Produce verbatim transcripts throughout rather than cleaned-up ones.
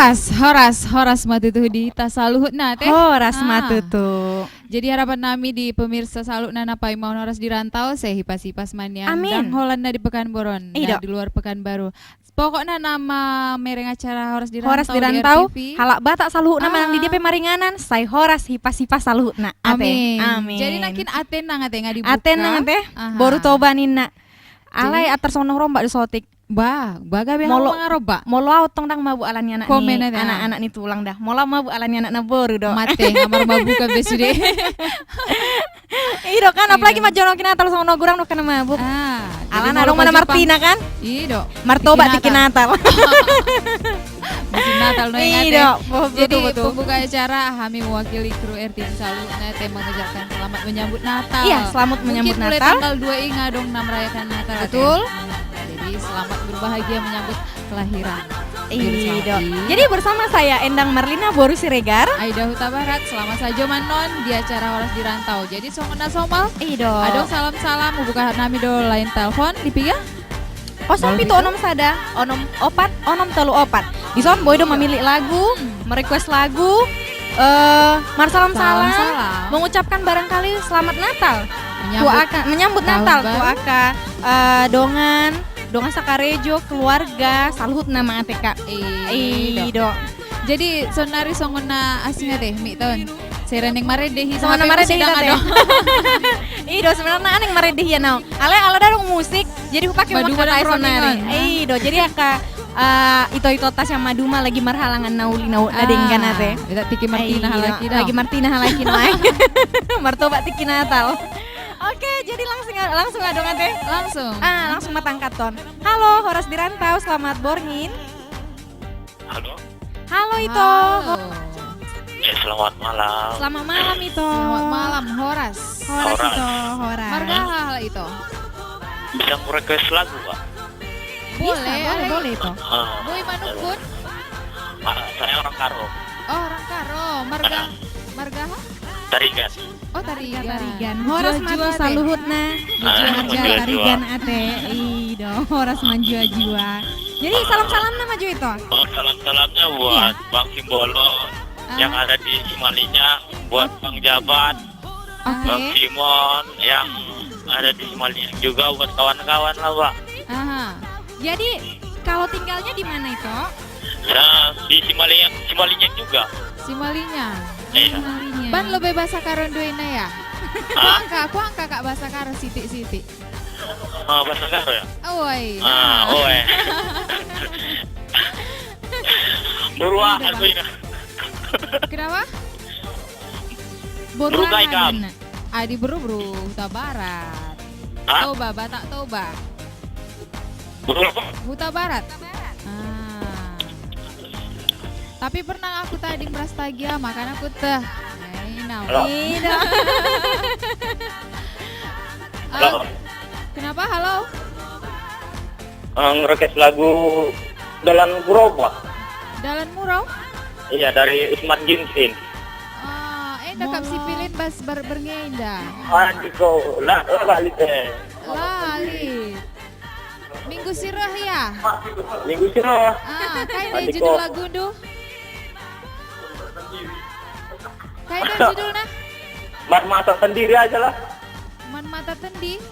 Horas, horas, horas ma tutu di hita saluhutna, ate. Horas ma tutu. Jadi harapan nami di pemirsa saluhutna na paimahon horas di rantau, sai hipas-hipas ma nian. Amin. Ndang holan na di Pekanbaru on, na di luar Pekanbaru. Pokokna na mamereng acara horas di rantau, horas di rantau, R T V, halak Batak saluhutna manang di dia pe maringanan, sai horas hipas-hipas saluhutna, ate. Amin. Amin. Jadi nangkin ate nang, ate, nga dibuka. Ate nang, ate. Aha. Boru Toba ninna. Alai antar songon na hurombak do sotik. Bah, bah gabe hamu mangarombak. Molo au tong ndang mabuk ala ni anak ni, anak-anak ni tulang da. Molo au mabuk ala ni anak na boru do. Mate, nga marmabukan be sude. I do kan, apalagi manjaloki Natal songon na hurang do kan mabuk. Alana adong ma na martina kan. I do. Martobat tiki Natal. Tiki Natal nuaeng, ate. I do. Jadi pembuka acara hami mewakili kru R T V saluhutna, ate, mengucapkan selamat menyambut Natal. Iya, selamat menyambut Natal. Mungkin mulai tanggal dua i nga adong na merayakan Natal, ate. Betul. Jadi selamat berbahagia menyambut kelahiran. I do. Jadi bersama saya Endang Marlina boru Siregar, Aida Hutabarat, selamat sajo ma annon di acara Horas di Rantau. Jadi songon na somal. I do. Adong salam-salam, hubuka nami do line telepon di piga? Kosong pitu onom sada onom opat onom tolu opat. Dison boi do mamillit lagu, merequest lagu, eh, marsalam-salam, mengucapkan barangkali selamat Natal. Menyambut Natal tu angka, eh, dongan, dongan sakarejo, keluarga, saluhutna ma, ate, ka. I do. Jadi saonari songon na asing, ate, mik taon. Sai ra naeng marende hita, songon na marende hita, ate. I do, sebenarna naeng marende hita naung. Alai ala ndang adong musik, jadi hupake ma angka na saonari. I do, jadi angka, eh, ito-itonta sian Maduma lagi marhalangan na uli na denggan, ate. Tiki martina halak i do. Lagi martina halak i nuaeng. Martobat tiki Natal. Oke, jadi langsung, langsung adong, ate. Langsung. Ah, langsung ma tangkathon. Halo, Horas di Rantau, selamat borngin. Halo. Halo, Ito. Halo. Ya, selamat malam. Selamat malam, Ito. Selamat malam, horas. Horas, horas. Ito, horas. Marga aha, Ito? Bisa merequest lagu, Pak? Boleh, bisa, boleh, boleh, Ito. Ah. Boi manungkun? Ah, saya orang Karo. Oh, orang Karo. Marga, marga aha? Tarigan. Oh, Tarigan. Tarigan. Horas ma tu saluhutna. Marga Tarigan, ate. I do, horas manjua-jua. Jadi salam-salamna ma jo, Ito. Oh, salam-salamnya buat Bang Simbolon yang ada di Simalungun, buat Bang Jabat, Bang Simon yang ada di Simalungun juga, buat kawan-kawan lah, Pak. Aha. Jadi kalau tinggalnya di mana, Ito? Ya, di Simalungun, Simalungun juga. Simalungun. Iya. Simalungun. Ban lo be bahasa Karo do inna ya? Hah? Kuangka, kuangka kak bahasa Karo sitik-sitik. Ah, bahasa Karo ya? Oi. Ah, oi. Boru aha do inna? Kenapa? Boru aha do inna? Adi, boru, boru Hutabarat. Hah? Toba, Batak Toba. Boru apa? Hutabarat. Ah. Tapi pernah aku tadi merasa bahagia, makanya aku teh. Nah, ini. Halo. Halo. Ah, kenapa? Halo? Eh, ngerequest lagu Dalan Murau, Pak. Dalan Murau? Iya, dari Ismat Ginting. Ah, eh, enda kap sipilin bas ber-, bernge enda. Aduh, kau, lah, lah, balik, eh. Lah, balik. Minggu sirah ya? Minggu sirah. Ah, kai do judul lagu do? Kai do judulna? Marmasak sendiri aja lah. Marmasak sendi?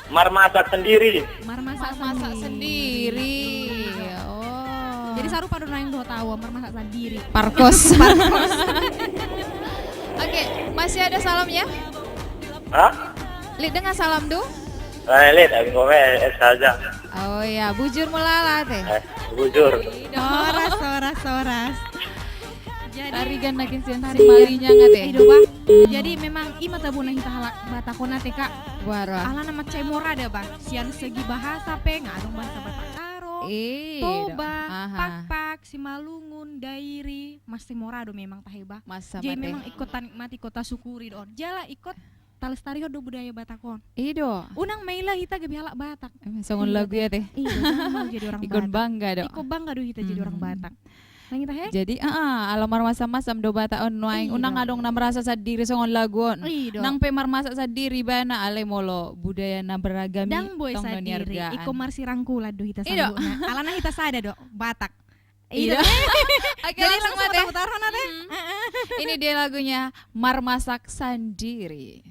Marmasak sendiri. Marmasak sendiri. Oh. Jadi sarupa do naeng dohot au, marmasak sendiri. Parkos. Parkos. Oke, masih ada salamnya? Hah? Lit, dengar salam do? Eh, Lit, aku ngomel, eh, saja. Oh iya, bujur mulala, ate. Eh, bujur. Horas, horas, horas. Jadi, Tarigan nangkin sian Simalungun, ate. I do, Bang. Jadi memang i ma tabona hita halak Batak on, ate, ka. Alana mansai mora da, Bang. Sian segi bahasa pe, nga adong bahasa Batak Karo, Toba, Pakpak, Simalungun, Dairi, mansai mora do memang tahe, Bang. Jadi memang ingkon tanikmati, ingkon tasyukuri do on. Jala ingkon talestarihon do budaya Batak on. I do. Unang maila hita gabe halak Batak. Songon lagu i, ate. I do, unang mau jadi orang Batak. Ingkon bangga do. Ingkon bangga do hita jadi orang Batak. Nang i tahe? Jadi, heeh, ala marmasam-masam do Batak on nuaeng. Unang adong na merasa sandiri songon lagu on. I do. Nang pe marmasa sandiri ibana, alai molo budaya na beragam i, ndang boi sandiri. Ingkon marsirangkulan do hita saluhutna. Alana hita sada do, Batak. Iya. Oke, jadi langsung, langsung ate. Putar-putar, mana, ate? Hmm. Heeh. Ini dia lagunya Marmasak Sandiri.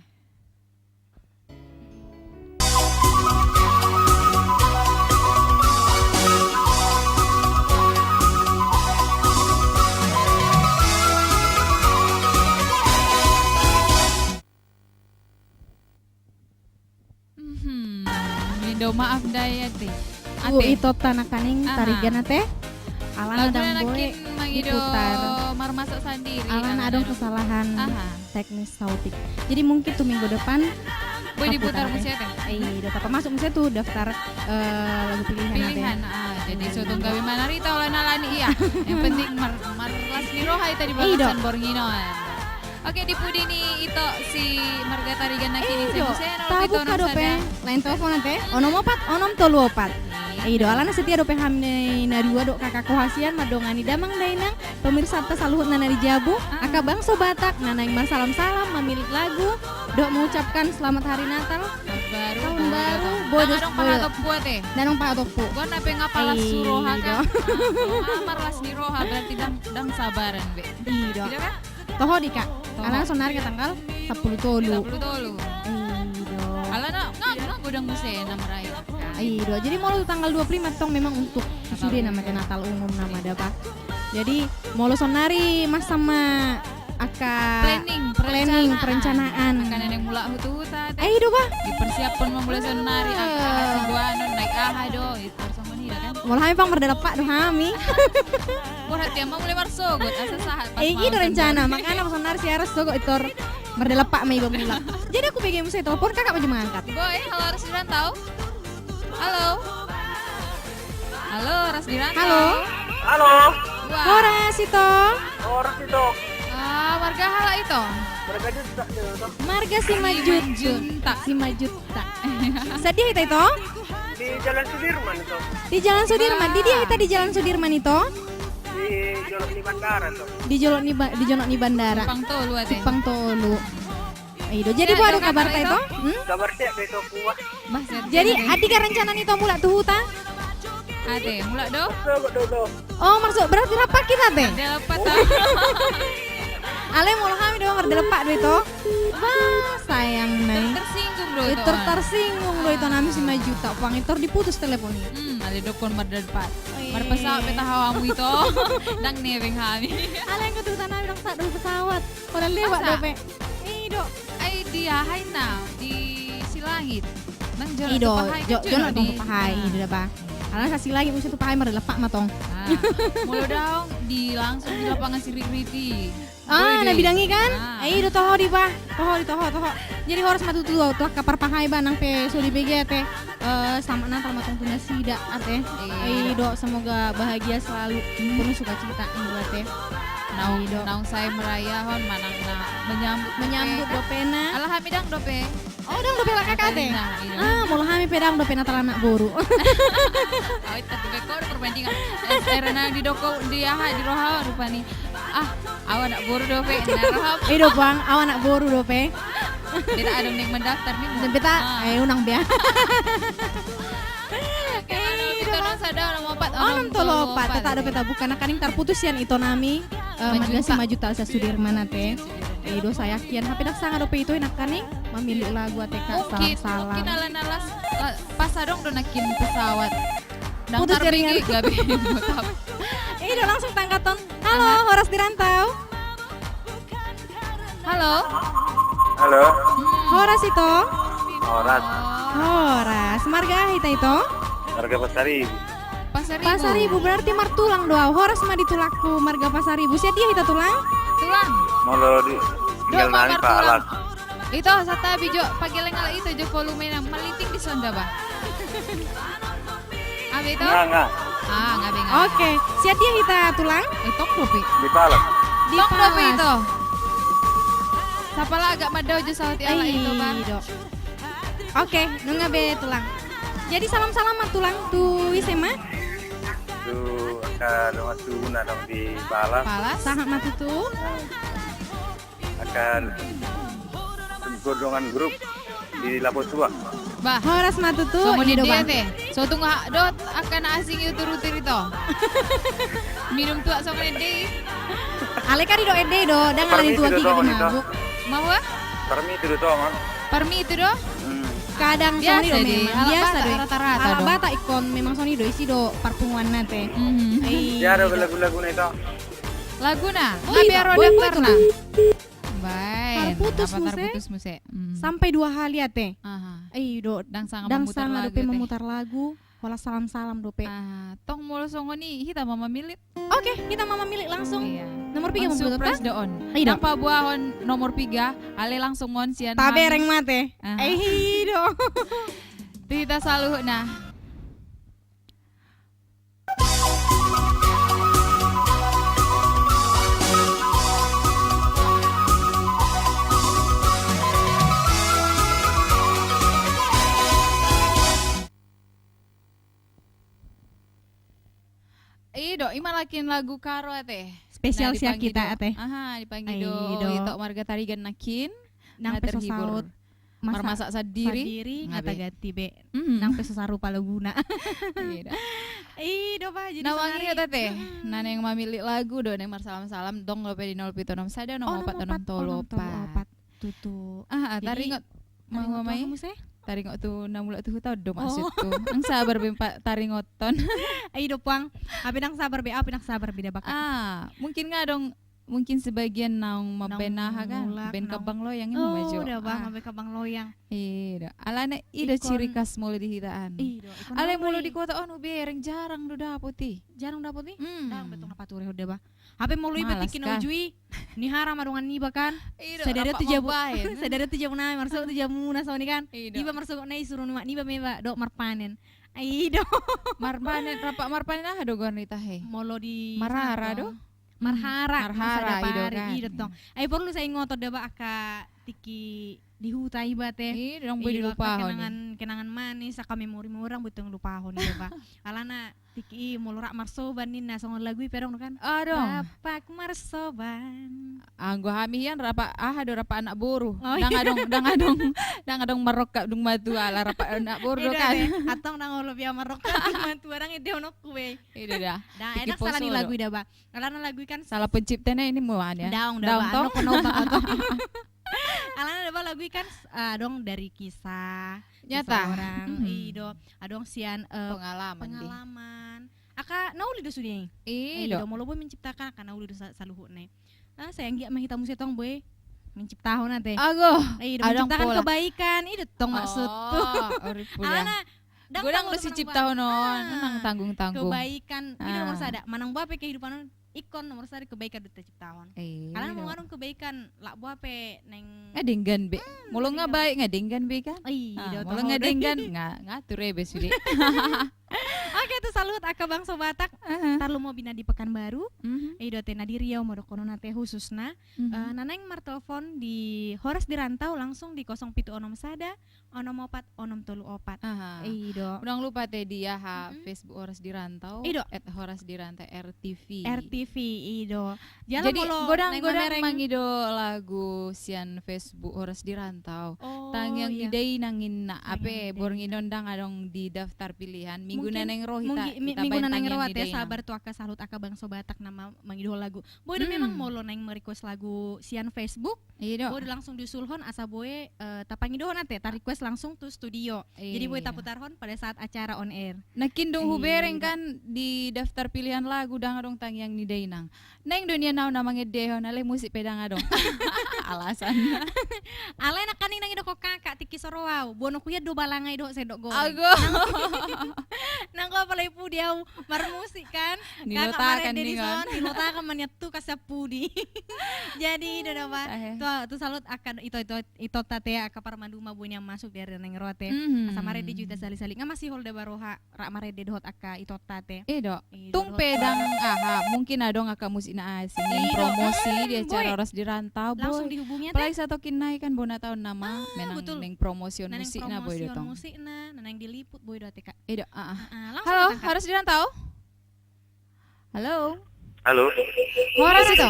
Mhm. Mindo maaf da i ate. Ate. Ito tana kaning tarigan ate. Alana dang boi diputar. Marmasak Sandiri. Alana adong kesalahan teknis sautik. Jadi mungkin tu minggu depan boi diputar muse ate. Eh, daftar masuk muse tu daftar, eh, lagu pilihan ate. Pilihan, ah, jadi so tung gabe manarita holan alani i. Yang penting mar-, marlas ni roha hita di bagasan borngin on. Oke, di pudi ni ito si marga Tarigan nangkin, eh, ise do, muse na tabuka dope. Lain telepon ate. Onom opat, onom tolu opat. Iya. Eh, i do, alana setia dope hami na dua dohot kakakku hasian mandongani damang dainang, pemirsanta saluhutna na di jabu, ah, angka bangso Batak na naeng marsalam-salam, mamillit lagu, dohot mengucapkan selamat hari Natal. Tahun baru, tahun baru, bodos, bodos. Dang adong pahatop pu ate. Dang adong pahatop pu. Goarna pe nga palas ni roha kan. Iya. Ah, nga marlas ni roha, berarti dang, dang sabaran be. Iya do. Iya kan? Toho di, Kak. Toho. Alana sonari nga tanggal sampulu tolu. Sampulu tolu. Iya do. Alana nga, nga godang muse na merayakan. Iya do. Jadi molo tu tanggal dua puluh lima tong memang untuk sude nama te Natal umum nama da ba. Jadi molo sonari masa ma angka planning, planning, perencanaan. Angka na naeng mulak tu huta ate. Eh, i do ba. Dipersiapkan ma mulai sonari, angka sibuanon, naik aha do. Molo hami pang mardelepak do hami. Borhat ia ma mulai marsogot, asa sahat. Eh, i do rencana, makana sonari siaran sogot i tor mardelepak ma iba mulak. Jadi aku bege muse telepon, kakak maju mangangkat. Boi, halo, Ras di Rantau. Halo. Halo, Ras di Rantau. Halo. Halo. Wah. Horas ito. Horas ito. Ah, marga aha ito? Marga Juntak ito. Marga Simanjuntak. Simanjuntak. Simanjuntak. Sadia hita ito? Di Jalan Sudirman ito. Di Jalan Sudirman. Di dia hita di Jalan Sudirman ito? Di jolo ni bandara ito. Di jolo ni ba-, di jolo ni bandara. Simpang tolu ate. Simpang tolu. I do. Jadi, boha do kabarta ito? Hmm? Kabar sehat do ito, puas. Jadi, adong rencana ni ito mulak tu huta? Ate, mulak do? Sogot do ito. Oh, maksud berarti rap hita ate? Mardelepak ate. Alai molo hami do mardelepak do ito. Bah, sayang nai. Tersinggung do ito. Tersinggung do ito nami Simanjuntak, pang i tor diputus telepon i. Hmm, alai dokkon mardelepak. Marpesawat pe tahawamu ito. Dang nebeng hami. Alai anggo tu huta nami dang sahat do pesawat. Holan lewat dope. I do. Ai di aha inna, di Silangit. Nang jolo Tupahai kan, jolo Tupahai, i do ba. Alana sa Silangit muse Tupahai mardelepak ma tong. Molo daong di langsung di lapangan Sirikripi. Ah, na bidang i kan? I do toho di ba. Toho di toho, toho. Jadi horas ma tutu tu angka parpahai ba nang pe so dibege ate. Eh, selamat Natal ma tong tu nasida ate. I do, semoga bahagia selalu, penuh sukacita i do ate. Naung, naung sae marayahon manang na menyambut, menyambut dope na. Ala hami dang dope. Oh, dang dope halak kakak ate? Ah, molo hami pe dang dope Natal anak boru. Au, i tadi pe ho do perbandingan. Eh, na di doko, di aha, di roha rupani. Ah, au anak boru dope, na roha. I do bang, au anak boru dope. Beta adong naeng mendaftar ni. Beta, eh, unang bea. Oke, halo, ito non sada, onom opat, onom tolu opat. Tetap dope tabuka, nangkaning tarputus sian ito nami, eh, marga Simanjuntak Sudirman ate. Eh, i do, sayakin hape dang sanga dope ito i nangkaning mamillit lagu ate, Kak. Mungkin, salam-salam. Mungkin alana las, la-, pas adong do nangkin pesawat. Putus jaringan. Gabe. I do, langsung tangkaton. Halo, horas di rantau. Halo. Halo. Horas ito. Horas. Horas. Marga aha hita ito? Marga Pasaribu. Pasaribu. Pasaribu, berarti martulang do au. Horas ma di tulangku marga Pasaribu. Sian dia hita tulang? Tulang. Molo di, tinggal nami martulang. Palas. Ito, santabi jo, pageleng ala ito jo volume na maliting di sonda ba. Nga be ito? Nga, nga. Ah, nga be nga. Oke, sian dia hita tulang? Eh, tong dope. Di Palas. Di Palas. Tong dope ito. Sapala agak mandao jo saut i ala ito ba. Oke, nunga be tulang. Jadi salam-salam ma tulang tu ise ma? Tu angka dongan tubu na adong di Palas. Palas. Sahat ma tutu. Nah. Akan gondongan grup di Lapo Tua. Bah. Horas ma tutu. Songon i do dia ba. Totung ha-, dot, angka na asing i turuti ito. Minum tuak songon ende i. Alai kan i do ende i do, ndang alani tuak i kan mabuk. Matua? Parmi itu do, Tong. Parmi itu do? Hmm. Kadang songon i do memang. Biasa do. Rata-rata do. Alak Batak ingkon memang songon i do, isi do parpunguanna ate. Mhm. Iya do lagu-laguna ito. Laguna. Nga pe ro daftarna. Baen. Tarputus muse. Tarputus muse. Hmm. Sampai dua kali ate. Aha. I do. Ndang sanga memutar lagu ate. Ndang sanga dope memutar lagu. Holan salam-salam dope. Ah, tong molo songon i, hita ma mamillit. Oke, hita ma mamillit langsung. Iya. Nomor piga ma mamillit, surprise do on. Iya. Ndang paboahon nomor piga, alai langsung on sian hami. Tabereng ma ate. Aha. Iya do. Tu hita saluhutna. I do, i ma nangkin lagu Karo ate. Spesial sian hita ate. Aha, dipangido. I do. Ito marga Tarigan nangkin. Nang pe so saut marmasak sandiri, sandiri, nga taganti be. Nang pe so sarupa laguna. I do. I do ba, jadi na sonari. Ate, na naeng mamillit lagu do, naeng marsalam-salam, tong dope di nol pitu onom sada, onom opat, onom tolu opat. Tutu. Ah, taringot. Taringot tu na mulak tu huta on do maksudku. Ndang sabar be taringothon. I do puang. Ape ndang sabar be, ape ndang sabar be da bakat. Ah, mungkin nga adong, mungkin sebagian naung mambaen aha kan, baen kambang loyang i ma jo. Oh, da ba, mambaen kambang loyang. I do. Alana i do ciri khas molo di hita an. I do. Alai molo di kota on hubereng jarang do dapot i. Jarang dapot i? Ndang be tong na pature ho da ba. Hape molo iba tingki na uju i, nihara ma dongan niba kan. Sada do tu jabu, sada do tu jabu nami, marsogot tu jabuna songon i kan. Iba marsogot na i, suru ni mak niba ma iba dohot marpanen. I do. Marpanen, rap marpanen aha do goar ni tahe? Molo di marhara do? Marhara, marhara i do kan. I do tong. Ai porlu sai ingoton da ba angka tingki di huta iba ate. I do, ndang boi dilupahon. Kenangan, kenangan manis, angka memori-memori ndang boi tong dilupahon iba ba. Alana tingki i molo rap marsoban ninna songon lagu i pe adong do kan. Adong. Rap marsoban. Anggo hami hian rap aha do, rap anak boru. Ndang adong, ndang adong, ndang adong marrongkap dung matua, ala rap anak boru do kan. Antong ndang olo be au marrongkap dung matua, ndang endehononku be. I do da. Ndang, ndang sala ni lagu i da ba. Alana lagu i kan sala penciptana ini muan ya. Daong da ba. Daong tong. Alana da ba lagu i kan adong dari kisah nyata. Seseorang. I do. Adong sian pengalaman. Angka na uli do sude i. I do. Molo boi menciptakan angka na uli do saluhutna i. Ah, sai anggiat ma hita muse tong boi menciptahon ate. Ago. I do, menciptakan kebaikan. I do tong maksudku. Alana godang do siciptahon on, nang tanggung-tanggung. Kebaikan. I do nomor sada. Manang boha pe kehidupan on, ingkon nomor sada kebaikan do taciptahon. Alana molo adong kebaikan, lak boha pe naeng. Nga denggan be. Molo nga baik nga denggan be kan. I do. Molo nga denggan nga, nga ture be sude. Oke, tu saluhut angka bangso Batak. Tarlumobi na di Pekanbaru. I do ate, na di Riau ma dohonon ate khususna. Na naeng martelepon di Horas di Rantau langsung di kosong pitu onom sada, onom opat, onom tolu opat. I do. Ndang lupa ate di aha, Facebook Horas di Rantau. I do. At Horas di Rantau R T V. R T V, i do. Jadi molo godang, godang mangido lagu sian Facebook Horas di Rantau. Tangiang ni Dainang inna, ape borngin on ndang adong di daftar pilihan. Minggu na naeng ro hita, minggu na naeng ro ate, sabar tu angka saluhut angka bangso Batak na mangido lagu. Boi do memang molo naeng merequest lagu sian Facebook. I do. Boi do langsung diusulhon asa boi tapangidohon ate, tarequest langsung tu studio. Jadi boi taputarhon pada saat acara on air. Nangkin dung hubereng kan di daftar pilihan lagu ndang adong Tangiang ni Dainang. Naeng do nian au na mangendehon, alai musik pe ndang adong. Alasan. Alai nangkaning na nidok ho kakak tingki so ro au, boanonku hian do balanga i dohot sendok goreng. Ago. Nanggo apalai pudi au marmusik kan. Kakak marende dison, nilotakan ma nian tu kas sian pudi. Jadi i do da ba. Tu saluhut angka ito, ito, ito ate, angka parmaduma boi nian masuk di ari na naeng ro ate. Asa marende jo hita sahali-sahali. Nga masihol da ba roha rap marende dohot angka ito ate. I do. Tung pe ndang aha, mungkin adong angka musik na asing naeng promosi di acara Horas di Rantau, boi. Langsung dihubungi ate. Apalagi satongkin nai kan bona taon nama, memang naeng promosi on musikna, boi do tong. Musikna na naeng diliput, boi do ate kak. I do. Halo, Horas di Rantau. Halo. Halo. Horas ito.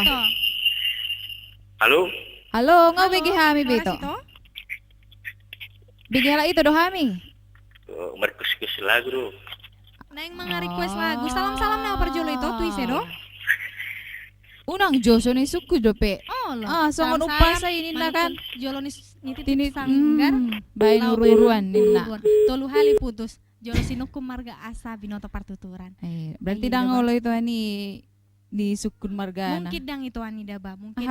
Halo. Halo, nga ubege hami be ito? Bege halak ito do hami. Markus-kus lagu do. Naeng mangarequest lagu. Salam-salam na parjolo ito, tu ise do? Unang jo, so na isungkun dope. Oh, lo. Ah, songon umpasa i ninna kan. Jolo ni s-, ni titi sanggar. Baen uru-uruan ninna. Tolu hali putus. Jolo sinungkun marga asa binoto partuturan. Eh, berarti ndang olo ito ani disungkun margana. Mungkin ndang ito ani da ba, mungkin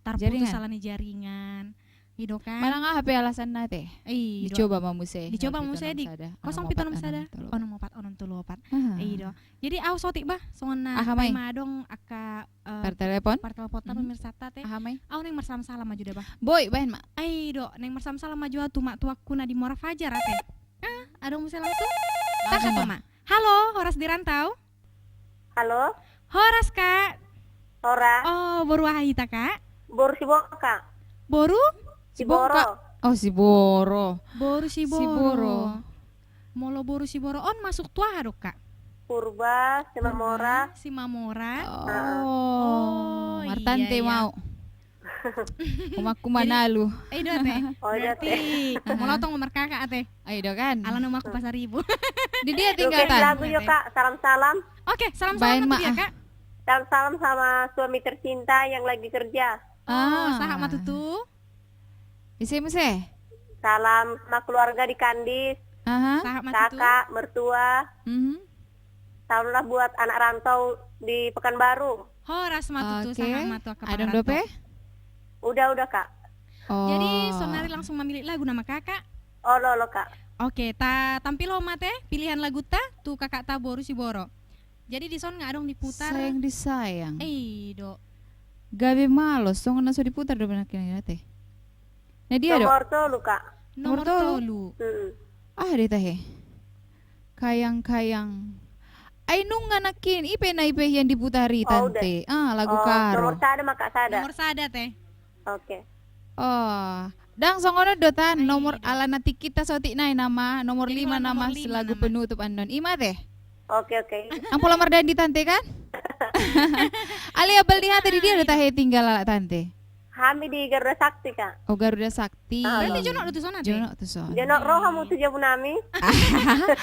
tarputus ala ni jaringan. I do kan. Manang aha pe alasanna te. I do. Dicoba ma muse. Dicoba muse di kosong pitu onom sada, onom opat onom tolu opat. I do. Jadi au sotik ba, songon na aha ma i, ima adong angka, eh, partelepon, partelepon ta, pemirsata te. Aha ma i? Au naeng marsalam-salam ma jo da ba. Boi, baen ma. I do, naeng marsalam-salam ma jo au tu ma tuangku na di Muara Fajar ate. Ah, adong muse langsung. Langsung ma. Halo, horas di rantau. Halo. Horas, Kak. Horas. Oh, boru aha hita, Kak? Boru Siboro, Kak. Boru? Siboro. Oh, Siboro. Boru Siboro. Siboro. Molo boru Siboro on masuk tu aha do, Kak? Purba, Simamora. Purba, Simamora. Oh, martante ma au. Umakku Manalu. I do ate. Berarti molo tong markaka ate. I do kan. Alana umakku Pasaribu. Di dia tinggal tan. Lagu jo, Kak, salam-salam. Oke, salam-salam ma tu dia, Kak. Salam-salam sama suami tercinta yang lagi kerja. Oh, sahat ma tutu. Ise muse? Salam sama keluarga di Kandis. Aha. Sahat ma tutu. Kakak, mertua. Mhm. Salamlah buat anak rantau di Pekanbaru. Horas ma tutu, sahat ma tu angka pangaranto. Adong dope? Udah, udah, Kak. Oh. Jadi, sonari langsung mamillit lagu nama kakak? Olo, olo, Kak. Oke, tatampilhon ma ate pilihan laguta tu kakakta boru Siboro. Jadi dison nga adong diputar. Sayang disayang. I do. Gabe malo, songon na so diputar do benar kira-kira te. Na dia do? Nomor tolu, Kak. Nomor tolu. Nomor tolu. Mm-mm. Ah, dia tahe. Kayang-kayang. Ai nunga nangkin, i pe na i pe hian diputar i tante. Ah, lagu Karo. Nomor sada ma, Kak, sada. Nomor sada te. Oke. Oh, ndang songon on do tan, nomor ala na tingkita sotik nai nama, nomor lima nama, lagu penutup annon. I ma te? Oke, oke. Ndang pola mardandi tante kan? Alai abal ni hata di dia do tahe tinggal ala tante? Hami di Garuda Sakti, Kak. Oh, Garuda Sakti. Berarti jonok do tu son ate? Jonok tu son. Jonok ro hamu tu jabu nami.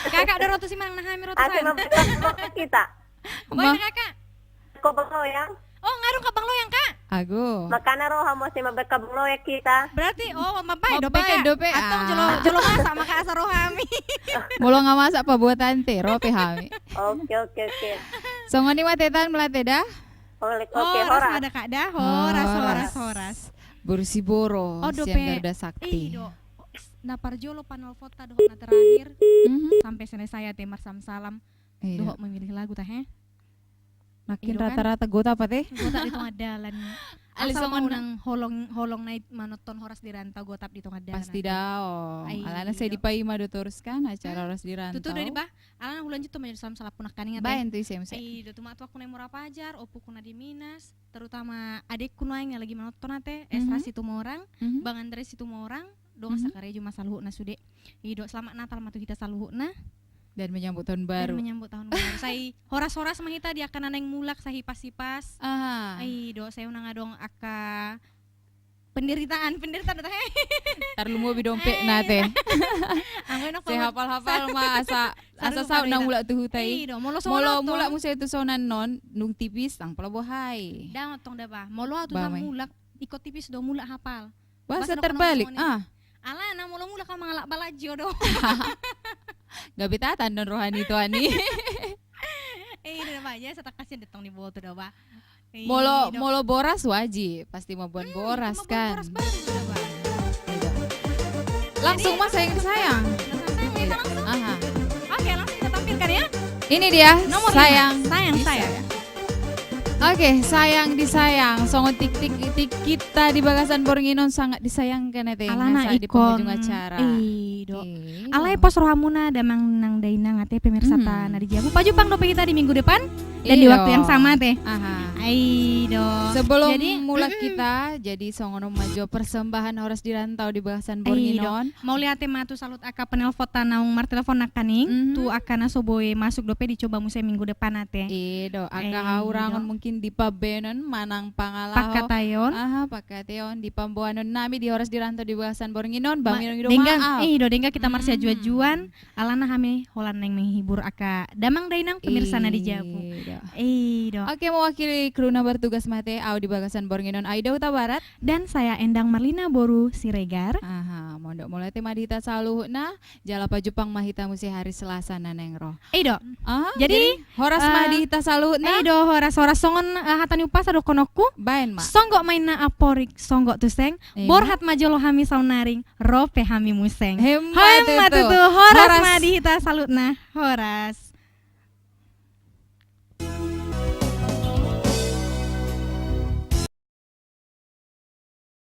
Kakak do ro tusi manang na hami ro tu son. Asa mambuka kita. Boy, kakak. Ko Bang Loyang. Oh, nga adong Kabang Loyang, Kak? Ago. Makana ro hamu asa mambuka Bang Loyang kita. Berarti, oh, mabaen dope, Kak. Mabaen dope, ah. Antong jolo, jolo masak, maka asa ro hami. Molo nga masak paboa tante, ro pe hami. Oke, oke, oke. Songon i ma te tan, mauliate da. Oke, horas. Horas ma da, Kak, da. Horas, horas, horas. Boru Siboro, sian Garuda Sakti. I do. Na parjolo panelponta dohot na terakhir. Mhm. Sampe selesai ate marsalam-salam. Iya. Dohot memilih lagu tahe. Makin rata-rata gotap ate. Gotap di tonga dalan. Asal songon unang holong, holong na i manonton Horas di Rantau gotap di tonga dalan ate. Pasti daong. Alana sai dipaima do torus kan acara Horas di Rantau. Tutu do di bah. Alana hulanjut tu manjadi salam-salam punakkaning ate. Baen tu ise muse. Ai do tu ma tuangku na i Muara Pajar, ompuku na di Minas, terutama adekku nuaeng na lagi manonton ate, Esra Situmorang, Bang Andre Situmorang, dongan sakarejo ma saluhutna sude. I do, selamat Natal ma tu hita saluhutna. Dan menyambut tahun baru. Dan menyambut tahun baru. Sai horas-horas ma hita di angka na naeng mulak, sai hipas-hipas. Aha. I do, sai unang adong angka penderitaan, penderitaan do tahe. Tarlumobi dompetna ate. Sai hapal-hapal ma asa, asa saut na mulak tu huta i. I do, molo mulak muse tu son annon, dung tipis, ndang pola boha i. Ndang, antong da bah. Molo au tu son mulak, ingkon tipis do mulak hapal. Boasa terbalik? Ah. Alana molo mulak au mangalap balajo do. Gabe tata annon roha ni tuan i. Eh, i do bah, jadi satangkasnya datang di boto do bah. Molo, molo boras wajib, pasti mamboan boras kan. Langsung ma sayang disayang. Aha. Oke, langsung kita tampilkan ya. Ini dia, nomor lima. Sayang disayang. Oke, sayang disayang. Songon tik, tik, tik kita di bagasan borngin on sangat disayangkan ate. Alana ingkon di penghujung acara. I do. Alai pos rohamuna damang nang dainang ate, pemirsata na di jabu. Pajumpang dope hita di minggu depan dan di waktu yang sama ate. Aha. I do. Sebelum mulak kita, jadi songon on ma jo persembahan Horas di Rantau di bagasan borngin on. Mauliate ma tu saluhut angka penelponta naung martelepon nangkaning, tu angka na so boi masuk dope dicoba muse minggu depan ate. I do, angka haurangon mungkin di pambahenon manang pangalaho. Pangkataion. Aha, pangkataion. Di pamboanon nami di Horas di Rantau di bagasan borngin on, ba minum-minum denggan, ah. Eh, i do, denggan hita marsiajuajuan, alana hami holan naeng menghibur angka damang dainang pemirsa na di jabu. I do. I do. Oke, mewakili kru na bertugas ma ate, au di bagasan borngin on Aida Hutabarat. Dan saya Endang Marlina boru Siregar. Aha, mondok mauliate ma di hita saluhutna. Jala pajumpang ma hita muse hari Selasa na naeng ro. I do. Aha, jadi, jadi, horas ma, eh, di hita saluhutna. I do, horas, horas songon, eh, hata ni umpasa dohononku. Baen ma. Songgop ma inna amporik, songgop tu seng. Borhat ma jolo hami saonari, ro pe hami muse. Emma tutu. Emma tutu, horas ma di hita saluhutna. Horas.